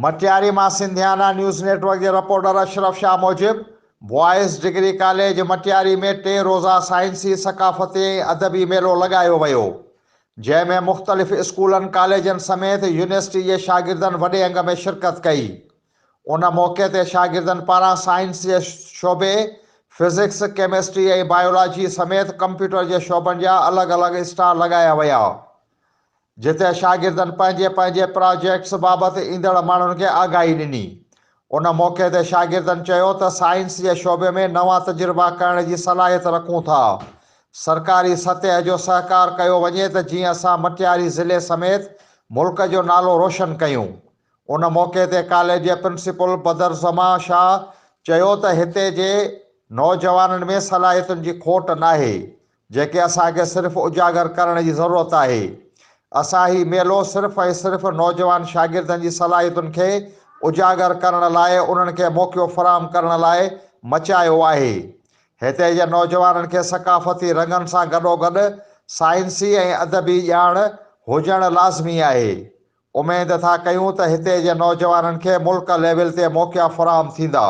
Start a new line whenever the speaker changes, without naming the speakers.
مٽياري مان Sindhiana news net work جي reporter Ashraf Shah موجب بوائز ڊگري ڪاليج مٽياري ۾ ٽي روزه سائنسي، ثقافتي ۽ ادبي ميلو لڳايو ويو، جنهن ۾ مختلف اسڪولن، ڪاليجن سميت يونيورسٽي جي شاگردن وڏي انگ ۾ شرڪت ڪئي. ان موقعي تي شاگردن پاران سائنس جي شعبي فزڪس، ڪيمسٽري ۽ بائيولاجي سميت ڪمپيوٽر جي شعبن جا الڳ الڳ اسٽال لڳايا ويا. جتي شاگردن پنهنجي پنهنجي پراجيڪٽس بابت ايندڙ ماڻهن کي آگاهي ڏني. ان موقعي تي شاگردن چيو ته سائنس جي شعبي ۾ نوان تجربا ڪرڻ جي صلاحيت رکون ٿا، سرڪاري سطح جو سهڪار ڪيو وڃي ته جيئن اسان مٽياري ضلعي سميت ملڪ جو نالو روشن ڪيون. ان موقعي تي ڪاليج جي پرنسپل بدر زمان شاهه چيو ته هتي جي نوجوانن ۾ صلاحيتن جي کوٽ ناهي، جيڪي اسان کي صرف اجاگر ڪرڻ جي ضرورت آهي. اسان هي ميلو صرف ۽ صرف نوجوان شاگردن جي صلاحيتن کي اجاگر ڪرڻ لاء انهن کي موقعو فراهم ڪرڻ لاء مچايو آهي. هتي جي نوجوانن کي ثقافتي رنگن سان گڏوگڏ سائنسي ۽ ادبي ڄاڻ هجڻ لازمي آهي. اميد ٿا ڪيون ته هتي جي نوجوانن کي ملڪ ليول تي موقعا فراهم ٿيندا.